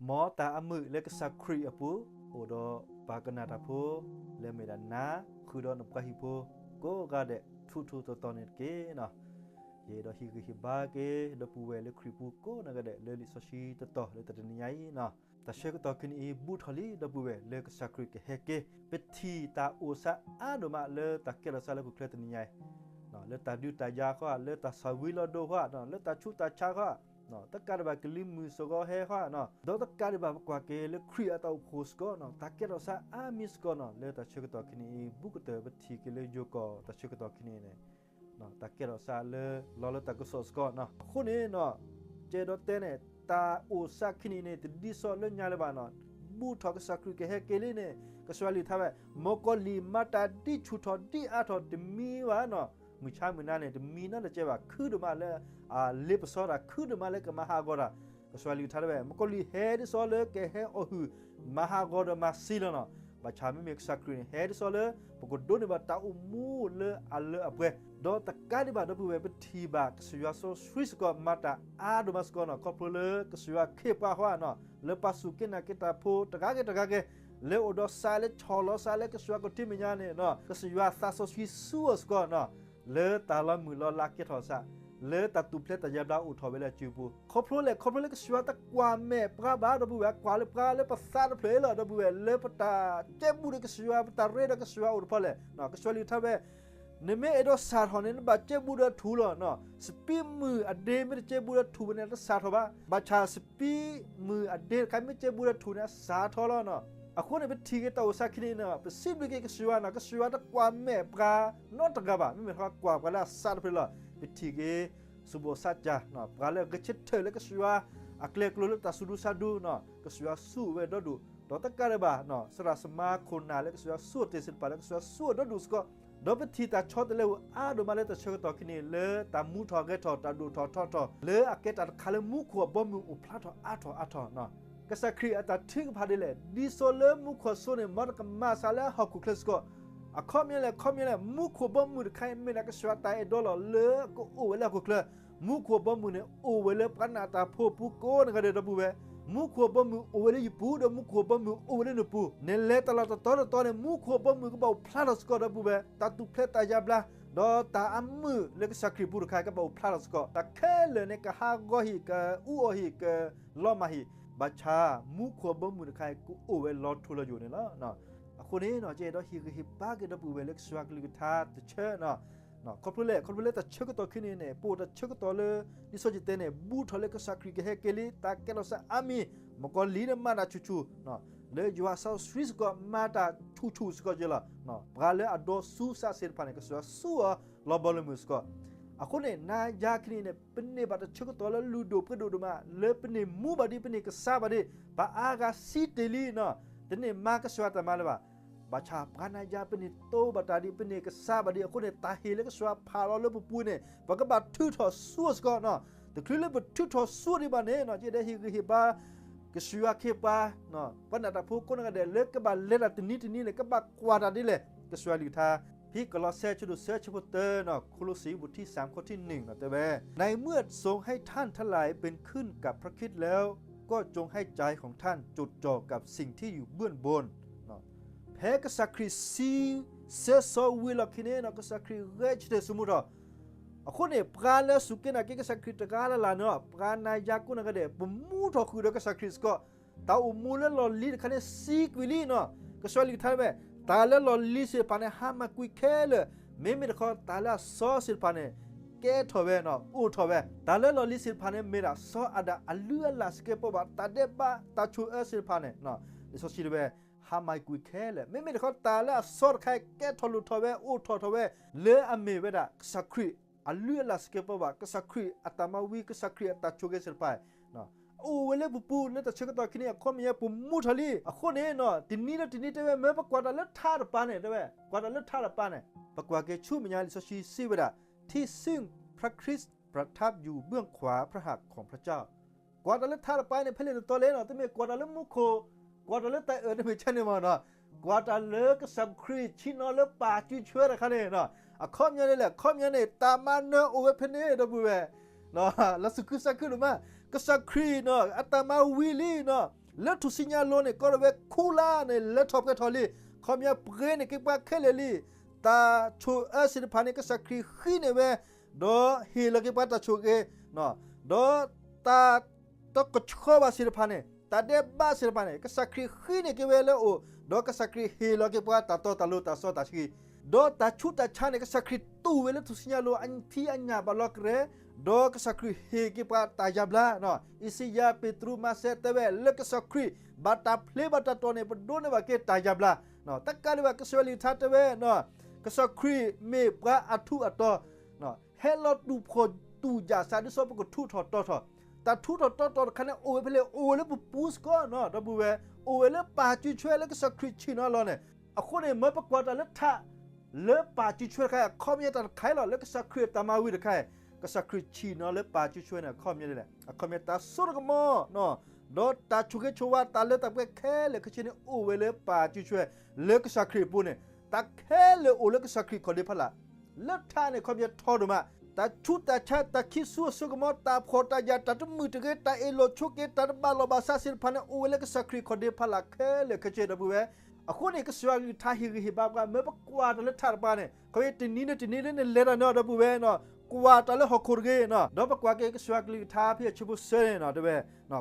မ်တၢ်အမုာ်လၢကစၢ်ခရံာ်အပူၤ အိၣ်ဒီးပှၤကနၣ်တၢ်ဖိ လၢမ့ၢ်ဒၣ်နၤ ဃုာ်ဒီးနပှၤဟံၣ်ဖိ ကိးဂၤဒဲး ထူထူတီတီန့ၣ်တက့ၢ်. ယအဲၣ်ဒိးဟ့ၣ်ဂံၢ်ဟ့ၣ်ဘါက့ၤ ဒီပုၢ်ဝဲၢ်လၢခရံာ်ပူၤကိးဂၤဒဲး လၢလံာ်စီဆှံတတီၤလၢတနံၤညါအံၤ, တၢ်ဆၢကတီၢ်ခဲကနံၣ်အံၤ ဘူးထီၣ်လံ ဒီပုၢ်ဝဲၢ်လၢကစၢ်ခရံာ်ကဟဲက့ၤ ပထံၣ်တၢ်အိၣ်စးအါဒိၣ်မးလၢတၢ်ကဲထီၣ်စးလၢဟီၣ်ခိၣ်ချၢတနံၤညါအံၤ, လၢတၢ်ဒုးတၢ်ယၤဃီ, လၢတၢ်ဆၣ်ဝံၤလီၤဒိဃီ, လၢတၢ်ဆူးတၢ်ဆါဃီ, တကးဒံးဘၣ်ကလံၤမုၢ်စ့ၢ်ကီးဟဲဃီ, ဒီးတကးဒံးဘၣ်ပကွၢ်က့ၤလၢခရံာ်အတၢ်အိၣ်ဖှိၣ်စ့ၢ်ကီး, တၢ်ကဲထီၣ်စးအါမံၤစ့ၢ်ကီး, လၢတၢ်ဆၢကတီၢ်ခဲကနံၣ်အံၤ ဘူးကတၢၢ်ပထံၣ်က့ၤလၢယိၤကီၢ်တၢ်ဆၢကတီၢ်ခဲကနံၣ်အံၤန့ၣ် တၢ်ကဲထီၣ်စးလၢ လီၤလၢတၢ်ကစီၣ်စ့ၢ်ကီး, အဃိန့ၣ် ကဲဒီးတဲန့ၣ် တၢ်အိၣ်စးခဲကနံၣ်အံၤန့ၣ် တဒ်သိးလၢညါလၢၤဘၣ်န့ၣ်, ဘူးထီၣ်ကစၢ်ခရံာ်ကဟဲက့ၤလံန့ၣ် ကစၢ်ယွၤလံာ်ထါဝဲ, မုၣ်ကီၤလံၢ်မၤတၢ်ဒ်ဆူၣ်ထီၣ်ဒ်အါထီၣ်တမံၤဘၣ်န့ၣ်, မုၢ်ဆါမုၢ်နၤန့ၣ် တမံၤနီတကဲဘၣ်, ခုဒိၣ်မးလၢ အလ့ပစီတၢ် ခုဒိၣ်မးလၢကမၤဟးဂီၤတၢ်, ကစၢ်ယွၤလံာ်ထါဝဲ, မုၣ်ကီၤလံၢ်ဟဲဒ်သိးလၢကဟဲအီၣ်ဟုၣ် မၤဟးဂီၤဒီးမၤစ့လီၤန့ၣ်, ဘၣ်ဆၣ်မ့မ့ၢ်ကစၢ်ခရံာ်န့ၣ် ဟဲဒ်သိးလၢ ပကဒိးန့ၢ်ဘၣ်တၢ်အိၣ်မူလၢအလၢအပှဲၤ, ဒီးတကးဒံးဘၣ် ဒီပုၢ်ဝဲၢ် ပထံၣ်ဘၣ်ကစၢ်ယွၤစီဆှံစ့ၢ်ကီး မၤတၢ်အါဒိၣ်မးစ့ၢ်ကီးန့ၣ်, ခီဖျိလၢကစၢ်ယွၤခ့ပှၤဃီန့ၣ်, လၢပှၤစူၢ်က့ၤနာ်က့ၤတၢ်ဖိတဂၤဂ့ၤတဂၤဂ့ၤ, လၢအိၣ်ဒီးစးလၢဆီၣ်လီၤစးလၢကစၢ်ယွၤကထံၣ်မဲာ်ညါန့ၣ်, ကစၢ်ယွၤသးစီဆှံဆူအီၤစ့ၢ်ကီးန့ၣ်, လၢတၢ်လီၤမုၢ်လီၤလးကဲထီၣ်စး, လၢတၢ်သူၣ်ဖျဲးတၢ်ယါဘျါအိၣ်ထီၣ်ဝဲလၢအစုပူၤ, ခီဖျိလဲၣ်, ခီဖျိလၢကစၢ်ယွၤတကွၢ်မဲာ်ပှၤဘၣ် ဒီပုၢ်ဝဲၢ်, ကွၢ်လၢပှၤလၢပသးတဖျၢၣ်လီၤ ဒီပုၢ်ဝဲၢ်, လၢပတၢ်ကဲဘူးဒီးကစၢ်ယွၤ ပတၢ်ရ့ဒီးကစၢ်ယွၤအိၣ်တဖၣ်လဲၣ်, ကစၢ်ယွၤလံာ်ထါဝဲ နမ့ၢ်အဲၣ်ဒိးစၢ်ထီၣ်န့ၣ် နဘၣ်ကဲဘူးဒီးထူၣ်လီၤ, စပံးမုၢ်အဒ့မ့ၢ်တကဲဘူးဒီးထူၣ်ဘၣ်န့ၣ် တစၢ်ထီၣ်ဘၣ်, ဘၣ်ဆၣ်စပံးမုၢ်အဒ့တခါမ့ၢ်ကဲဘူးဒီးထူၣ်န့ၣ် အစၢ်ထီၣ်လီၤ. အဃိန့ၣ် ပထံၣ်က့ၤတၢ်အိၣ်စးခံန့ၣ်, ပစံးဘျုးက့ၤကစၢ်ယွၤန့ၣ်, ကစၢ်ယွၤတကွၢ်မဲာ်ပှၤနီတဂၤဘၣ်, မ့မ့ၢ်တခီကွၢ်ပှၤလၢအသးတဖျၢၣ်လီၤ. ပထံၣ်က့ၤ စူၣ်ဘိၣ်စးကၢ်, ပှၤလၢအဂဲၤဆၢထၢၣ်လၢကစၢ်ယွၤအကျဲကျိၤလၢတၢ်စူၤဒူစးဒူန့ၣ်, ကစၢ်ယွၤဆူၣ်ဝဲဒီဒူၣ်, ဒီးတကးဒံးဘၣ် သရၣ်သမါခိၣ်နၢ်လၢကစၢ်ယွၤဆူၣ်တ့ၢ်သ့ၣ်တဖၣ်လၢကစၢ်ယွၤဆူၣ်ဝဲဒီဒူၣ်စ့ၢ်ကီး, ဒီးပထံၣ်တၢ်ဆီတလဲအိၣ်အါဒိၣ်မးလၢတၢ်ဆၢကတီၢ်ခံန့ၣ် လၢတၢ်မူထီၣ်ဂဲၤထီၣ် တၢ်ဒိၣ်ထီၣ်ထီထီၣ် လၢအကဲတၢ်တခါလၢမူခိၣ်အဘီအမုၢ်အိၣ်ဖျါထီၣ်အါထီၣ်အါထီၣ်, ကစၢ်ခရံာ်အတၢ်ထုကဖၣ်ဒ်လဲၣ်, ဒ်သိးလၢမူခိၣ်အစိၤန့ၣ် မ်တကမၤစှၤလၢဟီၣ်ခိၣ်ချၢစ့ၢ်ကီး, အခီပညီလဲၣ်, အခီပညီလဲၣ်, မူခိၣ်အဘီအမုၢ်တခါအံၤ မ့ၢ်ဒၣ်ကစၢ်ယွၤတၢ်အဲၣ်ဒိးလီၤလၢကအိၣ်ဝဲလၢဟီၣ်ခိၣ်ချၢ, မူခိၣ်အဘီအမုၢ်န့ၣ် အိၣ်ဝဲလၢပှၤနာ်တၢ်ဖိအပူၤကိးဂၤဒဲး ဒီပုၢ်ဝဲၢ်, မူခိၣ်အဘီအမုၢ်အိၣ်ဝဲလၢယပူၤ ဒီးမူခိၣ်အဘီအမုၢ်အိၣ်ဝဲလၢနပူၤ, နလဲၤတၢ်လီၢ်တတီၤတတီၤန့ၣ် မူခိၣ်အဘီအမုၢ်ကဘၣ်အိၣ်ဖျါထီၣ်စ့ၢ်ကီး ဒီပုၢ်ဝဲၢ်, တၢ်သူၣ်ဖျဲးတၢ်ယါဘျါ ဒီးတၢ်အမုာ်လၢကစၢ်ခရံာ်အပူၤတခါ ကဘၣ်အိၣ်ဖျါထီၣ်စ့ၢ်ကီး, တၢ်ခဲလၢာ်န့ၣ် ကဟးဂီၤဟံၣ် ကအူအီၣ်ဟံၣ် ကလီၤမၢ်ဟံၣ်, ဘၣ်ဆၣ်မူခိၣ်အဘီအမုၢ်တခါအံၤ ကအိၣ်ဝဲလီၤထူလီၤယိာ်န့ၣ်လီၤ. အဃိန့ၣ် ယအဲၣ်ဒိးဟ့ၣ်ဂံၢ်ဟ့ၣ်ဘါက့ၤ ဒီပုၢ်ဝဲၢ် လၢကစၢ်ယွၤကလုၢ်ကထါတဆၢန့ၣ်, ခီဖျိလဲၣ်, ခီဖျိလၢတၢ်ဆၢကတီၢ်ခံန့ၣ်န့ၣ် ပအိၣ်တၢ်ဆၢကတီၢ်လၢ ဒ်စီၤယတဲန့ၣ် ဘူးထီၣ်လၢကစၢ်ခရံာ်ကဟဲက့ၤလံ, တၢ်ကဲထီၣ်စးအါမံၤ, မုၣ်ကီၤလံၢ်န့ၣ်မၤတၢ်ဆူၣ်ဆူၣ်, လၢယွၤစီဆှံစ့ၢ်ကီး မၤတၢ်ဆူၣ်ဆူၣ်စ့ၢ်ကီးယဲလီၤ. ပှၤလၢအဒိးဆူးစးသ့ၣ်တဖၣ်န့ၣ် ကစၢ်ယွၤဆူၣ်အီၤလီၤဘီလၢမုၢ်စ့ၢ်ကီး. အဃိန့ၣ် နၤယၤခံန့ၣ်န့ၣ် ပန့ၢ်ဘၣ်တၢ်ဆၢကတီၢ်လၢလုၢ်ဒိၣ်ပှ့ၤဒိၣ်ဒိၣ်မး လၢပန့ၢ်မူဘၣ်ဒံး ပန့ၢ်ကစၢ်ဘၣ်ဒံး, ပှၤအါဂၤစံးတ့ၢ်လံန့ၣ်, တန့ၢ်မၤကစၢ်ယွၤတၢ်မၤလၢၤဘၣ်. ဘၣ်ဆၣ်ပှၤနၤယၤ ပန့ၢ်တိဘၣ်တၢ်ဒံး ပန့ၢ်ကစၢ်ဘၣ်ဒံးအဃိန့ၣ် တၢ်ဟ့ၣ်လၢကစၢ်ယွၤဖးလီၤလၢပပူၤန့ၣ် ပကဘၣ်ထုးထီၣ်ဆူအီၤစ့ၢ်ကီးန့ၣ်. တချုးလၢပထုးထီၣ်ဆူအီၤဒံးဘၣ်န့ၣ် ယအဲၣ်ဒိးဟ့ၣ်ဂံၢ်ဟ့ၣ်ဘါ ကစၢ်ယွၤခ့ပှၤ ပှၤနာ်တၢ်ဖိကိးဂၤဒဲး လၢကဘၣ်လဲၤတၢ်တနံၤတနံၤန့ၣ် ကဘၣ်ကွၢ်တၢ်ဒ်လဲၣ်. ကစၢ်ယွၤကလုၢ်ကထါ ဖဲကလီးစဲ ဆၢဒိၣ်သၢ ဆၢဖိတၢန့ၣ်, โคโลสีบทที่สาม ข้อที่หนึ่ง นะ แต่ว่า ในเมื่อทรงให้ท่านทั้งหลายเป็นขึ้นกับพระคริสต์แล้ว ก็จงให้ใจของท่านจดจ่อกับสิ่งที่อยู่เบื้องบน ဖဲကစၢ်ခရံာ်စံးဆၢစီဝံၤလီၢ်ခံန့ၣ် ကစၢ်ခရံာ်ဂဲၤဆၢထၢၣ်ဆိကမိၣ်ထီၣ်. အဃိန့ၣ် ပှၤလၢအစူၢ်က့ၤနာ်က့ၤကစၢ်ခရံာ်တဂၤလၢ်လၢ်န့ၣ် ပှၤနာ်ယၤကိးဂၤဒဲး ပမူထီၣ်ဃုာ်ဒီးကစၢ်ခရံာ်စ့ၢ်ကီး, တၢ်အိၣ်မူလၢလီၢ်လံၤတခါန့ၣ် စံးကွံာ်လံန့ၣ်. ကစၢ်ယွၤကလုၢ်ကထါဝဲ တၢ်လၢလီၢ်လံၤသ့ၣ်တဖၣ်န့ၣ် ဟါမၢ်ကွံာ်ခဲလၢာ်, မ့မ့ၢ်တခီ တၢ်လၢအစီသ့ၣ်တဖၣ်န့ၣ် ကဲထီၣ်ဝဲန့ၣ် အိၣ်ထီၣ်ဝဲ. တၢ်လၢလီၢ်လံၤသ့ၣ်တဖၣ်န့ၣ် မ့ၢ်ဒၣ်စီၤအၤဒၣ်အလုၢ်အလၢ်စကဲးပဝး တၢ်ဒဲးဘး တၢ်ဆိၣ်အၢသ့ၣ်တဖၣ်န့ၣ် လံာ်စီဆှံတဲဝဲ ဟါမၢ်ကွံာ်ခဲလၢာ်. မ့မ့ၢ်တခီ တၢ်လၢအစီတခါ ကဲထီၣ်လိၣ်ထီၣ်ဝဲ အိၣ်ထီၣ်ထီၣ်ဝဲ လၢအမ့ၢ်ဝဲဒၣ် ကစၢ်ခရံာ်အလုၢ်အလၢ်စကဲးပဝး, ကစၢ်ခရံာ်အတၢ်မၤဝံၤ, ကစၢ်ခရံာ်အတၢ်ဆိၣ်ဂ့ၤသ့ၣ်တဖၣ် အိၣ်ဝဲလၢပပူၤ လၢတၢ်ဆၢကတီၢ်ခံန့ၣ် အခီပညီ ပမူထီၣ်လံ. အဃိန့ၣ် တနံၤလၢတနံၤတဲဝဲ မ့ၢ်ပကွၢ်တၢ်လၢထးတပၤန့ၣ် တဲဝဲ ကွၢ်တၢ်လၢထးတပၤန့ၣ် ပကွၢ်က့ၤဆူမဲာ်ညါ လံာ်စီဆှံစံးဝဲဒၣ် ที่ซึ่งพระคริสต์ประทับอยู่เบื้องขวาพระหัตถ์ของพระเจ้า ကွၢ်တၢ်လၢထးတပၤန့ၣ် ဖဲလဲၣ်တတီၤလဲၣ်န့ၣ်, တမ့ၢ်ကွၢ်တၢ်လၢမူခိၣ်, ကွၢ်တၢ်လၢတၢ်အၢၣ် တမ့ၢ်ကန့ၣ်မ့ၢ်န့ၣ်, ကွၢ်တၢ်လၢကစၢ်ခရံာ်ဆ့ၣ်နီၤလၢပၢ်စုဆွဲတခါန့ၣ်, အခီပညီန့ၣ်လဲၣ်, အခီပညီန့ၣ် တၢ်မၤနၢၤအိၣ်ဝဲဖဲန့ၣ် ဒီပုၢ်ဝဲၢ်, လီၤစူၤခုသးခုဒိၣ်မး, ကစၢ်ခရံာ်န့ၣ် အတၢ်မၤဝံၤလံန့ၣ် လၢထူၣ်စုညါအလိၤန့ၣ် ကီးထီၣ်ဝဲခူလၢ်န့ၣ် လၢထီၣ်ပှဲၤထီၣ်လံ, ခီပညီပှဲၤန့ၢ်က့ၤပှၤခဲလၢာ်လံ. တၢ်ဆိၣ်အၢစ့ၢ်တဖၣ်န့ၣ် ကစၢ်ခရံာ်ဃ့န့ၢ်ဝဲ, ဒီးဟ့ၣ်လီၤက့ၤပှၤတၢ်ဆိၣ်ဂ့ၤ, ဒီးတၢ် တကဆှီဘၣ်စ့ၢ်တဖၣ်န့ၣ်, တၢ်ဒဲးဘးစ့ၢ်တဖၣ်န့ၣ် ကစၢ်ခရံာ်ဃ့န့ၢ်က့ၤဝဲလၢအအိၣ်, ဒီးကစၢ်ခရံာ်ဟ့ၣ်လီၤက့ၤပှၤတၢ်တီတၢ်လိၤတၢ်စီတၢ်ဆှံ, ဒီးတၢ်ဆူးတၢ်ဆါန့ၣ် ကစၢ်ခရံာ်တူၢ်ဝဲလၢထူၣ်စုညါအလိၤ အဖံးအညၣ်ဘၣ်လီၤကရဲ, ဒီးကစၢ်ခရံာ်ဟ့ၣ်က့ၤပှၤတၢ်ယါဘျါ, အ့စ့ယၤ ပ့းတရူး မၤစဲးတဲဝဲ လၢကစၢ်ခရံာ် ဘၣ်တၢ်ဖျ့ဘၣ်တၢ်တီၢ်န့ၣ် ပဒိးန့ၢ်ဘၣ်က့ၤတၢ်ယါဘျါ, တကးဒံးဘၣ် ကစၢ်ယွၤကလုၢ်ကထါတဲဝဲ, ကစၢ်ခရံာ်မ့ၢ်ပှၤအထူးအတီၤ ဟဲလီၤတူၢ်ဖှီၣ်တူၢ်ယာ်စးဒ်သိးပကထူးထီၣ်တီၤထီၣ်, တၢ်ထူးထီၣ်တီၤထီၣ်တခါန့ၣ် အိၣ်ဝဲဖဲလဲၣ်, အိၣ်ဝဲလၢပပူၤစ့ၢ်ကီးနီၤ ဒီပုၢ်ဝဲၢ်, အိၣ်ဝဲလၢပၢ်စုထွဲလၢကစၢ်ခရံာ်ဆ့ၣ်နီၤလီၤန့ၣ်, အဃိန့ၣ် မၢပကွၢ်တၢ်လၢထး လၢပၢ်စုထွဲတခါ အခီပညီတၢ်တခါအံၤလီၤ, လၢကစၢ်ခရံာ်အတၢ်မၤဝံၤတခါအံၤ, ကစၢ်ခရံာ်ဆ့ၣ်နီၤလၢပၢ်စုထွဲန့ၣ် အခီပညီဒ်လဲၣ်, အခီပညီတၢ်စိတၢ်ကမီၤ ဒီးတၢ်ဆိၣ်ဂ့ၤဆိၣ်ဝါ တၢ်လၢတၢ်ပှဲၤခဲလၢာ်ခဲဆ့န့ၣ် အိၣ်ဝဲလၢပၢ်စုထွဲ လၢကစၢ်ခရံာ်အပူၤန့ၣ်, တၢ်ခဲလၢာ်အိၣ်လၢကစၢ်ခရံာ်ခီၣ်ဒ့ဖးလာ်, လၢထးန့ၣ် အခီပညီထီဒိၣ်မး, တၢ်ဆူးတၢ်ဆါ တၢ်ခံးဆူအစိကမီၤ တၢ်ဖှီၣ်တၢ်ယာ် တၢ်တမုာ်တဂ့ၤ တၢ်အ့ၣ်လိာ်ဆိးက့ တၢ်တဘၣ်လိာ်ဘၣ်စးစ့ၢ်တဖၣ်န့ၣ် အိၣ်ဝဲလၢကစၢ်ခရံာ်ခီၣ်ဒ့ဖးလာ်ခဲလၢာ်ခဲဆ့ ဒီပုၢ်ဝဲၢ်, အဃိန့ၣ် ကစၢ်ယွၤကလုၢ်ကထါဟ့ၣ်ဂံၢ်ဟ့ၣ်ဘါပှၤ မၢပကွၢ်တၢ်လၢထးတပၤန့ၣ် ခီဖျိတနံၤလၢတနံၤလၢနလဲၤတၢ်န့ၣ်ဒီပုၢ်ဝဲၢ်, ကွၢ်တၢ်လၢဟီၣ်ခိၣ်တဂ့ၤ, ဒီးပကွၢ်က့ၤကစၢ်ယွၤကလုၢ်ကထါဖဲအဆၢဖိသၢန့ၣ်တဲဝဲ,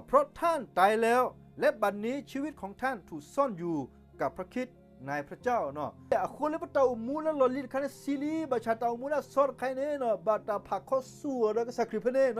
เพราะท่านตายแล้ว และบัดนี้ชีวิตของท่านถูกซ่อนอยู่กับพระคริสต์ในพระเจ้า အဃိလၢပတၢ်အိၣ်မူလၢလီၢ်လံၤတခါန့ၣ် ဆံးလံ, ဘၣ်ဆၣ်တၢ်အိၣ်မူလၢအသီတခါအံၤန့ၣ် ဘၣ်တၢ်ဖးခီဆူၣ်အီၤဒီးကစၢ်ခရံာ်ဖဲန့ၣ်,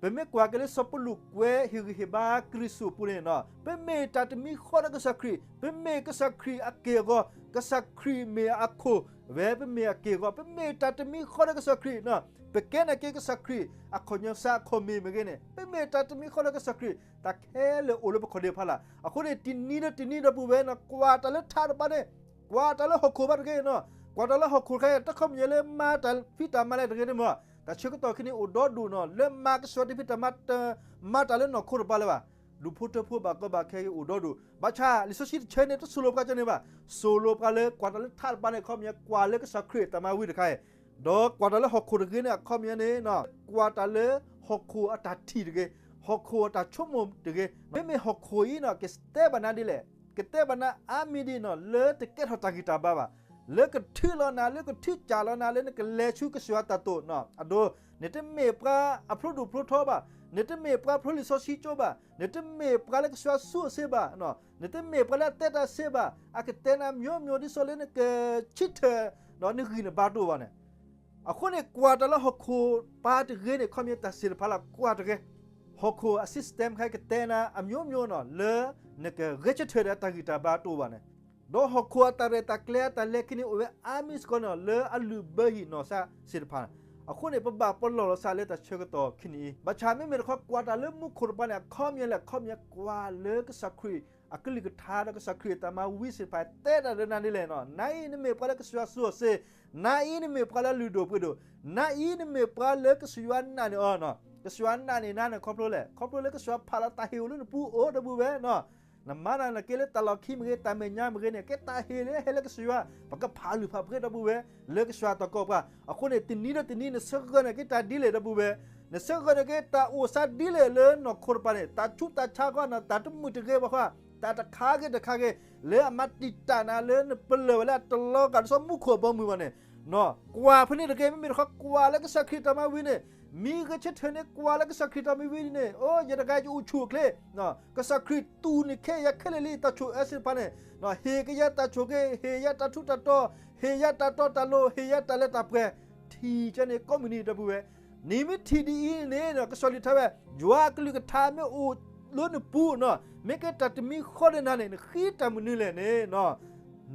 ပမ့ၢ်ကွၢ်က့ၤလၢစီၤပီလူးကွဲးဟ့ၣ်ဂံၢ်ဟ့ၣ်ဘါကရံၣ်သူးအပူၤန့ၣ်, ပမ့ၢ်တၢ်တမံၤဃီဒီးကစၢ်ခရံာ်, ပမ့ၢ်ကစၢ်ခရံာ်အက့ၢ်အဂီၤ, ကစၢ်ခရံာ်မ့ၢ်အခိၣ်, ဝဲပမ့ၢ်အက့ၢ်အဂီၤ, ပမ့ၢ်တၢ်တမံၤဃီဒီးကစၢ်ခရံာ်, ပကဲနာ်က့ၤကစၢ်ခရံာ် အခီၣ်ညီစးအခီၣ်မ့ၢ်မ့ၢ်ဂ့ၤန့ၣ်, ပမ့ၢ်တၢ်တမံၤဃီဒီးကစၢ်ခရံာ်, တၢ်ခဲလၢာ်အိၣ်လၢပခီၣ်ဒ့ဖးလာ်, အဃိန့ၣ် တနံၤလၢတနံၤဒီပုၢ်ဝဲၢ်န့ၣ် ကွၢ်တၢ်လၢထးတပၤန့ၣ်, ကွၢ်တၢ်လၢဟီၣ်ခိၣ်ဘၣ်တဂ့ၤ, ကွၢ်တၢ်လၢဟီၣ်ခိၣ်တခါအံၤ တခီပညီလၢမၤတၢ်ဖံးတၢ်မၤလၢတဂ့ၤန့ၣ်မ့ၢ်, တၢ်ဆၢကတီၢ်ခဲအံၤန့ၣ်အိၣ်ဒီဒူၣ်နီၤ လၢမၤကစၢ်ယွၤတၢ်ဖံးတၢ်မၤ တမၤတၢ်လၢနီၢ်ခိတပၤလၢၤဘၣ်, ဒူၣ်ဖိထၢဖိဘၣ်ကီဘၣ်ခဲအံၤအိၣ်ဒီဒူၣ်, ဘၣ်ဆၣ်လံာ်စီဆှံတဆၢန့ၣ် တစိၢ်လိပှၤကန့ၣ်ဘၣ်, စိၢ်လိပှၤလၢကွၢ်တၢ်လၢထးတပၤန့ၣ် အခီပညီကွၢ်လၢကစၢ်ခရံာ်အတၢ်မၤဝံၤတခါအံၤ, ဒီးကွၢ်တၢ်လၢဟီၣ်ခိၣ်တဂ့ၤန့ၣ် အခီပညီန့ၣ်, ကွၢ်တၢ်လၢဟီၣ်ခိၣ်အတၢ်ထံၣ်တဂ့ၤ, ဟီၣ်ခိၣ်အတၢ်ဆိကမိၣ်တဂ့ၤ, မ့မ့ၢ်ဟီၣ်ခိၣ်အံၤန့ၣ် ကတဲဘၣ်နၤဒ်လဲၣ်, ကတဲဘၣ်နၤအါမံၤဒ်န့ၣ် လၢတကဲထီၣ်တၢ်ဂံၢ်တၢ်ဘါဘၣ်, လၢကထုးလီၤနၤ လၢကထုးကၢ်လီၤနၤ လၢနကလဲၤဆူကစၢ်ယွၤတၢ်တိာ်န့ၣ်, အဒိ, နတမ့ၢ်ပှၤအဖျိဒိၣ်ဖျိထီဘၣ်, နတမ့ၢ်ပှၤဖျိလံာ်စီဆှံကၠိဘၣ်, နတမ့ၢ်ပှၤလၢကစၢ်ယွၤဆူအစ့ဘၣ်, နတမ့ၢ်ပှၤလၢအတဲတၢ်စ့ဘၣ်, အကတဲနၤ မျိုးမျိုး ဒ်သိးလၢနကဆံးထၢၣ်ဒီးနဂံၢ်နဘါတအိၣ်ဘၣ်န့ၣ်, အဃိန့ၣ် ကွၢ်တၢ်လၢဟီၣ်ခိၣ်ပၤတဂ့ၤန့ၣ် အခီပညီတၢ်စ့ၢ်တဖၣ်လၢကွၢ်တဂ့ၤ, ဟီၣ်ခိၣ်အ system ခဲအံၤ ကတဲနၤ အမျိုးမျိုးန့ၣ် လၢနကဂဲၤဆၢထၢၣ်ဒီးတၢ်ဂံၢ်တၢ်ဘါတအိၣ်ဘၣ်န့ၣ်, ဒီးဟီၣ်ခိၣ်အတၢ်ရဲၣ်တၢ်ကျဲၤအတၢ်လဲၤခံန့ၣ် အိၣ်ဝဲအါမံၤစ့ၢ်ကီးန့ၣ် လၢအလုၢ်ဘၢဟံၣ်နီၢ်သးစ့ၢ်တဖၣ်, အဃိန့ၣ် ပဘၣ်ပလီၢ်လီၤသးလၢတၢ်ဆၢကတီၢ်ခံနံၤအံၤ, ဘၣ်ဆၣ်မ့မ့ၢ်တခီ ကွၢ်တၢ်လၢမူခိၣ်တပၤန့ၣ် အခီပညီလဲၣ်, အခီပညီကွၢ်လၢကစၢ်ခရံာ်အကလုၢ်ကထါဒီးကစၢ်ခရံာ်အတၢ်မၤဝံၤစ့ၢ်တဖၣ် တဲတၢ်ဒီးနၤဒ်လဲၣ်န့ၣ်, နၤအံၤနမ့ၢ်ပှၤလၢကစၢ်ယွၤဆူအစ့, နၤအံၤနမ့ၢ်ပှၤလၢလုၢ်ဒိၣ်ပှ့ၤဒိၣ်, နၤအံၤနမ့ၢ်ပှၤလၢကစၢ်ယွၤနာ်န့ၢ်အီၤန့ၣ်, ကစၢ်ယွၤနာ်န့ၢ်နၤန့ၣ် ခီဖျိလဲၣ်, ခီဖျိလၢကစၢ်ယွၤဖးလီၤတၢ်ဟ့ၣ်အိၣ်လၢနပူၤအိၣ်ဒီပုၢ်ဝဲၢ်န့ၣ်, နမၤနၤနာ်က့ၤလၢတၢ်လီၢ်ခံမ့ၢ်ဂ့ၤ တၢ်မဲာ်ညါမ့ၢ်ဂ့ၤန့ၣ် ကဲတၢ်ဟ့ၣ်လၢဟဲလၢကစၢ်ယွၤ, ပကဖးလုၢ်ဖးပှ့ၤဒီပုၢ်ဝဲၢ် လၢကစၢ်ယွၤတၢ်ကိးပှၤ, အဃိန့ၣ် တနံၤဒီးတနံၤ နဆၢဂၢၢ်နာ်က့ၤတၢ်ဒ်လဲၣ်ဒီပုၢ်ဝဲၢ်, နဆၢဂၢၢ်နာ်က့ၤတၢ်အိၣ်သးဒ်လဲၣ်လၢနီၢ်ခိတပၤန့ၣ်, တၢ်ဆူးတၢ်ဆါဃီန့ၣ်, တၢ်တမုာ်တဂ့ၤဘၣ်ဃီ, တၢ်တခါဂ့ၤတခါဂ့ၤ, လၢအမၤတံာ်တာ်နၤ လၢနပလၢၢ်ဝဲလၢအတလီၤဂာ်ဒ်သိးမူခိၣ်အဘီအမုၢ်ဘၣ်န့ၣ်, ကွၢ်ဖဲန့ၣ်တဂ့ၤ, မ့မ့ၢ်တခီကွၢ်လၢကစၢ်ခရံာ်တၢ်မၤဝံၤန့ၣ်, မ့ၢ်ဂဲၤဆၢထၢၣ်န့ၣ် ကွၢ်လၢကစၢ်ခရံာ်တၢ်မၤဝံၤန့ၣ်, အိ ယတဂၤယအိၣ်ဆူၣ်အိၣ်ချ့, ကစၢ်ခရံာ်တူၢ်န့ၢ်ခဲအံၤယၤခဲလၢာ်လံ, တၢ်ဆိၣ်အၢစ့ၢ်တဖၣ်န့ၣ်, ဟ့ၣ်က့ၤယၤတၢ်ဆိၣ်ဂ့ၤ, ဟ့ၣ်ယၤတၢ်ထူးတၢ်တီၤ, ဟ့ၣ်ယၤတၢ်တီတၢ်လိၤ, ဟ့ၣ်ယၤတၢ်လၢတၢ်ပှဲၤ, ထံၣ်ကဲန့ၣ်ကိးမုၢ်နံၤဒီပုၢ်ဝဲၢ်, နမ့ၢ်ထံၣ်ဒ်အံၤန့ၣ် ကစၢ်ယွၤကလုၢ်ကထါမ့ၢ်အိၣ်လၢနပူၤန့ၣ်, မ့ၢ်ကဲတၢ်တမံၤဃီဒီးနၤန့ၣ် နဃ့တၢ်မနုၤလဲၣ်န့ၣ်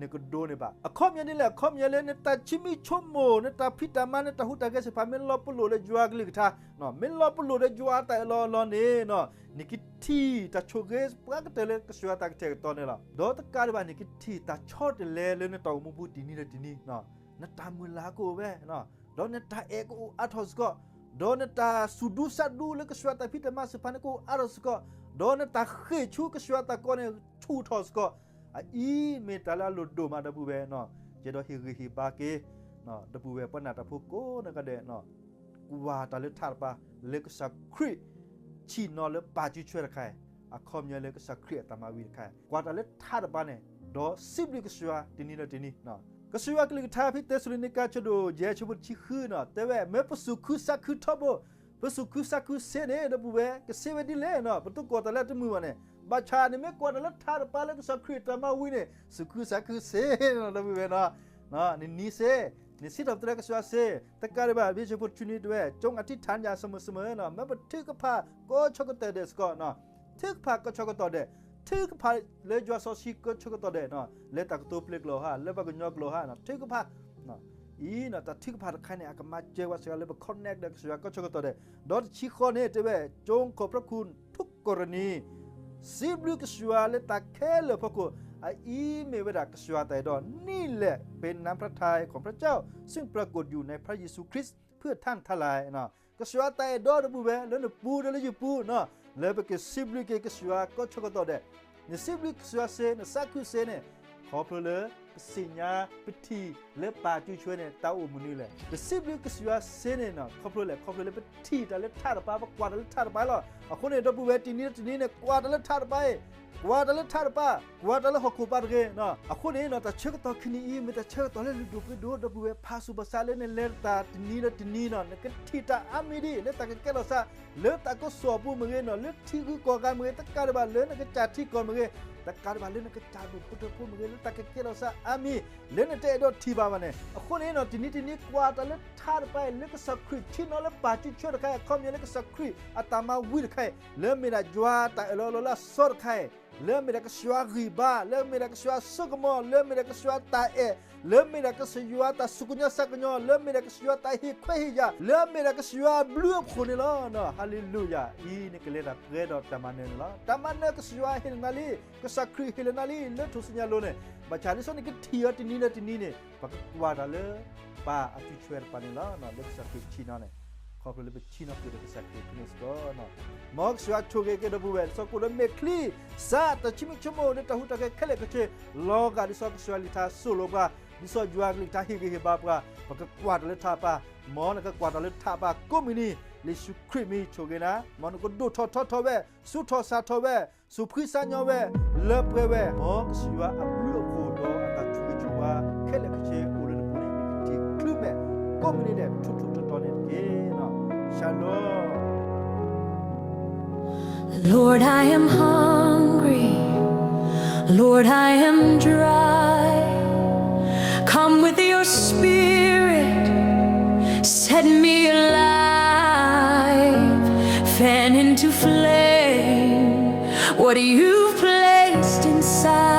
နကဒိးန့ၢ်ဘၣ်. အခီပညီဒ်လဲၣ်, အခီပညီလၢနတၢ်ဆံမံဆိကမိၣ်, နတၢ်ဖံးတၢ်မၤ, နတၢ်ဟူးတၢ်ဂဲၤစ့ၢ်တဖၣ် မ့ၢ်လီၤပလိာ်ဒီးယွၤကလုၢ်ကထါ, မ့ၢ်လီၤပလိာ်ဒီးယွၤအတၢ်အၢၣ်လီၤအီလီၤန့ၣ်, နကထံၣ်တၢ်ဆိၣ်ဂ့ၤပှၤကတၢၢ်လၢကစၢ်ယွၤတၢ်ကတဲာ်ကတီၤန့ၣ်လီၤ. ဒီးတကးဒံးဘၣ် နကထံၣ်တၢ်ဆီတလဲလၢနတၢ်အိၣ်မူပူၤတနံၤဒီးတနံၤ, နတၢ်မုၢ်လၢ်ကအိၣ်ဝဲ, ဒီးနတၢ်အဲၣ်ကအိၣ်အါထီၣ်စ့ၢ်ကီး, ဒီးနတၢ်စူၢ်ဒူစးဒူလၢကစၢ်ယွၤတၢ်ဖံးတၢ်မၤစ့ၢ်တဖၣ်န့ၣ် ကအိၣ်အါထီၣ်စ့ၢ်ကီး, ဒီးနတၢ်ဃ့ၢ်ဆူကစၢ်ယွၤတၢ်ကိးန့ၣ် ဆူၣ်ထီၣ်စ့ၢ်ကီး. အအံၤမ့ၢ်တၢ်လၢအလိၣ်ဒိၣ်မးဒီပုၢ်ဝဲၢ်, ယအဲၣ်ဒိးဟ့ၣ်ဂံၢ်ဟ့ၣ်ဘါက့ၤ ဒီပုၢ်ဝဲၢ်ပှၤနာ်တၢ်ဖိကိးဂၤဒဲး, ကွၢ်တၢ်လၢထးတပၤ လၢကစၢ်ခရံာ် ဆ့ၣ်နီၤလၢပၢ်စုဆွဲတခါအံၤ, အခီပညီလၢကစၢ်ခရံာ်အတၢ်မၤဝံၤတခါ ကွၢ်တၢ်လၢထးတပၤန့ၣ် ဒီးစံးဘျုးကစၢ်ယွၤတနံၤဒီးတနံၤ. ကစၢ်ယွၤကလုၢ်ကထါဖဲသ့းစၤလနံကါ ဆၢဒိၣ်ယဲၢ် ဆၢဖိတဆံဃုန့ၣ် တဲဝဲ မ့ၢ်ပသူၣ်ခုသးခုထီဘိ ပသူၣ်ခုသးခုစ့န့ၣ် ဒီပုၢ်ဝဲၢ် ကစ့ဝဲဒ်လဲၣ်န့ၣ် ပတကွၢ်တၢ်လၢတမုာ်ဘၣ်န့ၣ်, ဘၣ်ဆၣ်န့ၣ်မ့ၢ်ကွၢ်တၢ်လၢထးတပၤလၢကစၢ်ခရံာ်တၢ်မၤဝံၤန့ၣ် သူၣ်ခုသးခုစ့ ဒီပုၢ်ဝဲၢ်န့ၣ် နနံၤစ့, နစံးထီၣ်ပတြၢၤကစၢ်ယွၤစ့, တကးဒံးဘၣ် ဖဲဆၢဖိတဆံနွံတဲဝဲ ကၠိအထံထၣ်ညၣ် စမုၢ်စမုၢ်န့ၣ် မ့ၢ်ပထုကဖၣ်ကိးဆၢကတီၢ်ဒဲးစ့ၢ်ကီးန့ၣ်, ထုကဖၣ်ကိးဆၢကတီၢ်ဒဲး, ထုကဖၣ်လၢယွၤစီဆှံကိးဆၢကတီၢ်ဒဲးန့ၣ် လၢတၢ်ကတိၤပျ့ၤကျိာ်ဧါ, လၢပှၤကညီကျိာ်ဧါန့ၣ် ထုကဖၣ် အံၤန့ၣ် တၢ်ထုကဖၣ်တခါန့ၣ် အကမၤစၢၤဝဲစ့ၢ်ကီးလၢပ connect ဒီးကစၢ်ယွၤကိးဆၢကတီၢ်ဒဲး, ဒီးတဆံဃိးန့ၣ် တဲဝဲ ကၠိခိၣ်ဖျိခိၣ် ထူကီၢ်ရနံၤ စံးဘျုးကစၢ်ယွၤလၢတၢ်ခဲလၢာ်အဖီခိၣ်, အအံၤမ့ၢ်ဝဲဒၣ်ကစၢ်ယွၤတၢ်အဲၣ်ဒိး, နံၣ်လဲၢ် เป็นน้ำพระทัยของพระเจ้า ซึ่งปรากฏอยู่ในพระเยซูคริสต์ เพื่อท่านทั้งหลายန့ၣ်, ကစၢ်ယွၤတၢ်အဲၣ်ဒိးဒီပုၢ်ဝဲၢ် လၢနပူၤဒီးလၢယပူၤန့ၣ်, လၢပကစံးဘျုးက့ၤကစၢ်ယွၤကိးဆၢကတီၢ်ဒဲး, နစံးဘျုးကစၢ်ယွၤစ့ နသးခုစ့န့ၣ်, ခီဖျိလၢ ပသ့ၣ်ညါ ပထံၣ်လၢပၢ်စုဆွဲန့ၣ် တၢ်အိၣ်မနုၤလဲၣ်. ပစံးဘျုးကစၢ်ယွၤစ့န့ၣ် ခီဖျိလဲၣ်, ခီဖျိလၢပထံၣ်တၢ်လၢထးတပၤ, ပကွၢ်တၢ်လၢထးတပၤလီၤ. အဃိန့ၣ် ဒီပုၢ်ဝဲၢ် တနံၤလၢတနံၤန့ၣ် ကွၢ်တၢ်လၢထးတပၤအံၤ, ကွၢ်တၢ်လၢထးတပၤ, ကွၢ်တၢ်လၢဟီၣ်ခိၣ်ပၤတဂ့ၤန့ၣ်. အဃိန့ၣ် တၢ်ဆၢကတီၢ်ခံနံၤအံၤ မ့ၢ်တၢ်ဆၢကတီၢ်လၢလုၢ်ဒိၣ်ပှ့ၤဒိၣ်, ဒီပုၢ်ဝဲၢ် ဖးဆူၣ်ဘၣ်ဆၣ်လၢနလဲၤတၢ်တနံၤလၢတနံၤန့ၣ် နကထံၣ်တၢ်အါမံၤဒ် လၢတၢ်ကကဲထီၣ်စး လၢတၢ်ကစီၣ်ပူၤမ့ၢ်ဂ့ၤန့ၣ်, လၢထံဂုၤကီၢ်ဂၤမ့ၢ်ဂ့ၤ, တကးဒံးဘၣ်လၢနကစၢ်ထံကီၢ်မ့ၢ်ဂ့ၤ, တကးဒံးဘၣ်လၢနကစၢ်ဒိၣ်ဖိထၢဖိမ့ၢ်ဂ့ၤ, လၢတၢ်ကကဲထီၣ်စးအါမံၤ လၢနတအဲၣ်ဒိးထံၣ်ဘၣ်ဘၣ်န့ၣ်. အဃိန့ၣ် တနံၤတနံၤ ကွၢ်တၢ်လၢထးတပၤအံၤ လၢကစၢ်ခရံာ်ထံၣ်န့ၢ်လၢပၢ်စုဆွဲတခါအံၤ, အခီပညီလၢကစၢ်ခရံာ်အတၢ်မၤဝံၤတခါအံၤ, လၢအမ့ၢ်ဒၣ်ယွၤတၢ်အၢၣ်လီၤလီၤလၢအစီတခါအံၤ, လၢအမ့ၢ်ဒၣ်ကစၢ်ယွၤဂံၢ်ဘါ, လၢအမ့ၢ်ဒၣ်ကစၢ်ယွၤစိကမီၤ, လၢအမ့ၢ်ဒၣ်ကစၢ်ယွၤတၢ်အဲၣ်, လၢအမ့ၢ်ဒၣ်ကစၢ်ယွၤတၢ်စူၢ်ကညီၤသးကညီၤ, လၢအမ့ၢ်ဒၣ်ကစၢ်ယွၤတၢ်ဟ့ၣ်ခွဲးဟ့ၣ်ယာ်, လၢအမ့ၢ်ဒၣ်ကစၢ်ယွၤအဘျုးအဖှိၣ်န့ၣ်လီၤ. ဟါလ့လူယၤ, အံၤနကလဲၤတၢ်ပှဲၤဒီးတၢ်မၤနၢၤန့ၣ်လီၤ. တၢ်မၤနၢၤကစၢ်ယွၤဟ့ၣ်လီၤနၤလံ, ကစၢ်ခရံာ်ဟ့ၣ်လီၤနၤလံ လၢထူၣ်စုညါလိၤန့ၣ်, ဘၣ်ဆၣ်ဒ်သိးနကထံၣ်အီၤတနံၤလၢတနံၤန့ၣ် ပကကွၢ်တၢ်လၢ ပၢ်အစုဆွဲတပၤန့ၣ်လီၤ. လၢကစၢ်ခရံာ်ထံၣ်န့ၢ်န့ၣ်, ခီဖျိလၢပထံၣ်န့ၢ်က့ၤဒီးကစၢ်ခရံာ်န့ၣ်စ့ၢ်ကီး မ်ကစၢ်ယွၤဆိၣ်ဂ့ၤက့ၤဒီပုၢ်ဝဲၢ် ဒ်သိးကအိၣ်ဒီးမဲာ်ချံစး တၢ်ဆိကမိၣ်ဆိကမးလၢတၢ်ဟူးတၢ်ဂဲၤခဲလၢာ်ခဲဆ့, လီၤဂာ်ဒ်သိးကစၢ်ယွၤကလုၢ်ကထါသိၣ်လိပှၤ, ဒ်သိးယွၤကလုၢ်ကထါဟ့ၣ်ဂံၢ်ဟ့ၣ်ဘါပှၤ, ပကကွၢ်တၢ်လၢထးတပၤ, မ်နကကွၢ်တၢ်လၢထးတပၤကိးမုၢ်နံၤ, လၢယ့ၣ်ၡူးခရံာ်မံၤဆိၣ်ဂ့ၤနၤ, မ်နကဒိၣ်ထီၣ်ထီထီၣ်ဝဲ, သူၣ်ထီၣ်စးထီၣ်ဝဲ, သူၣ်ဖှံသးညီဝဲ, လၢပှဲၤဝဲ, မ်ကစၢ်ယွၤအဘျုးအဖှိၣ်ဒီးအတၢ်ဆိၣ်ဂ့ၤဆိၣ်ဝါခဲလၢာ်ခဲဆ့အိၣ်လၢနပူၤန့ၣ် နကထံၣ်ချုးမဲာ် ကိးမုၢ်နံၤဒဲး ထူၣ်ထူၣ်တီၤတီၤန့ၣ်တက့ၢ်. Shalom. Lord, I am hungry. Lord, I am dry. Come with your spirit, set me alive. Fan into flame what you've placed inside.